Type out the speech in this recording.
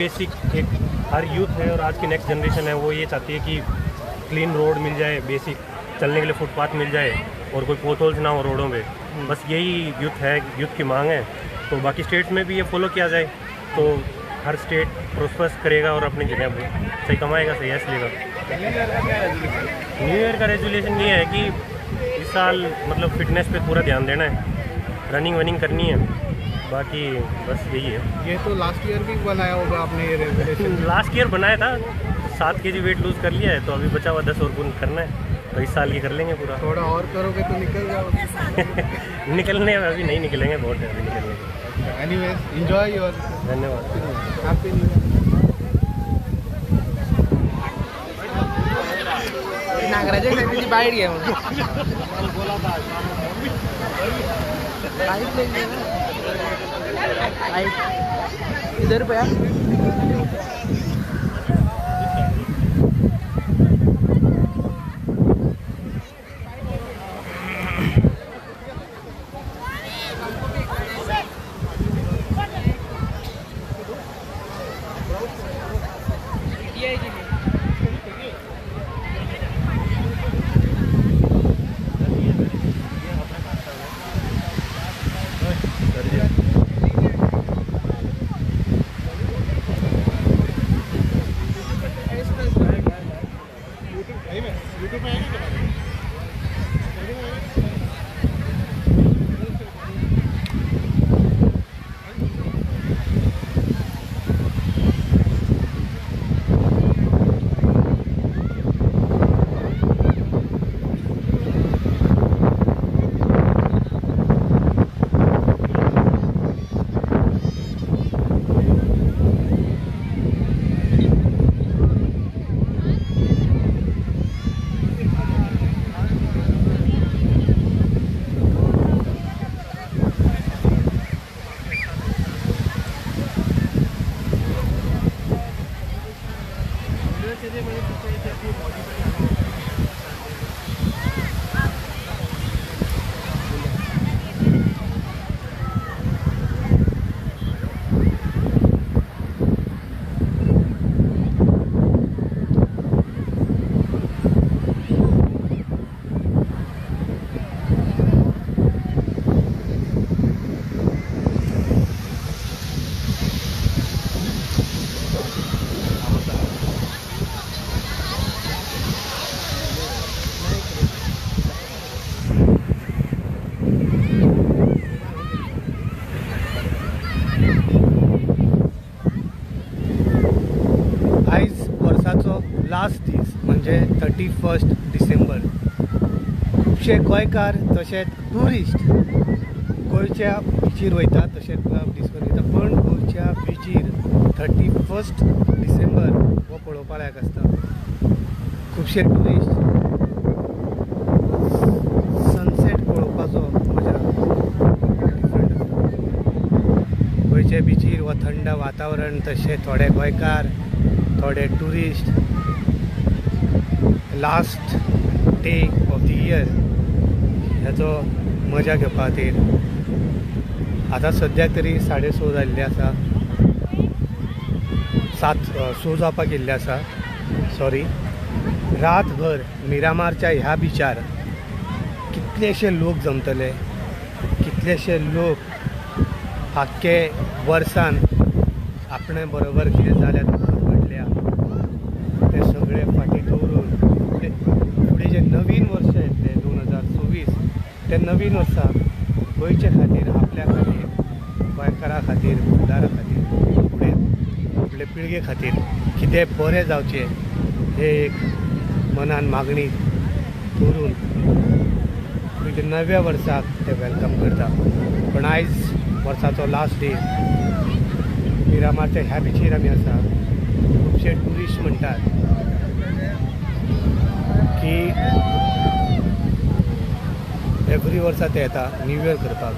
Basic एक हर youth है और आज की नेक्स्ट जनरेशन है, वो ये चाहती है कि क्लीन रोड मिल जाए, बेसिक चलने के लिए फुटपाथ मिल जाए और कोई पोथोल्स ना हो रोडों पे। बस यही यूथ है, यूथ की मांग है। तो बाकी स्टेट्स में भी ये फॉलो किया जाए तो हर स्टेट प्रोस्परस करेगा और अपनी जगह सही कमाएगा, सही ऐस लेगा। न्यू ईयर का रेजोल्यूशन ये है कि इस साल मतलब फिटनेस पे पूरा ध्यान देना है, रनिंग वनिंग करनी है, बाकी बस यही है। ये तो लास्ट ईयर भी बनाया होगा आपने ये रेजोल्यूशन? लास्ट ईयर बनाया था, 7 kg weight loose कर लिया है, तो अभी बचा हुआ 10 और गुण करना है, तो इस साल ये कर लेंगे पूरा। थोड़ा और करोगे तो निकल जाओगे। निकलने अभी नहीं निकलेंगे, बहुत है अभी निकलने। एनीवेज एंजॉय your, धन्यवाद, हैप्पी न्यू ईयर। नागराजे त्याची बाईट घे म्हणून बाईट लेंगे ना, बाईट इधर पे। लास्ट दीस म्हणजे 31 डिसेंबर। खुबशे गोंयकार तशेंच ट्युरिस्ट गोंयच्या बिचीर वयता, तशेंच डिस्कवर वयता, पण गोंयच्या बिचीर 31 डिसेंबर हो पळोवपा लायक आसता। खुबशे ट्युरिस्ट सनसेट पळोवपाचो मजा डिफरंट आसता। गोंयच्या बिचीर हो थंड वातावरण, तशें थोडे गोंयकार थोडे tourist last day of the year हेचो मजा घेवपा खातीर आतां सद्याक तरी 6:30 जाल्ले आसा, 7:00 जावपाक येयल्ले आसा, सॉरी। रातभर मिरामारच्या ह्या बिचार कितलेशे लोक जमतले, कितलेशे लोक आख्खे वर्सान आपणे बरोबर कितें जाल्यार घडल्या ते सगळे फाटीं दवरून फुडें जें नवीन वर्स येतलें 2024, ते नवीन वर्साक गोंयचे खातीर, आपल्या खातीर, गोंयकारां खातीर, फुडारा खातीर, फुडें फुडले पिळगे खातीर कितें बरें जावचें हे एक मनान मागणी दवरून फुडें नव्या वर्साक ते welcome करता। पण आयज वर्साचो लास्ट डे, मिरामारच्या ह्या बिचीर आमी आसा। खुबशे ट्युरिस्ट म्हणटात की एवरी वर्सा ते येता न्यू इयर करपाक,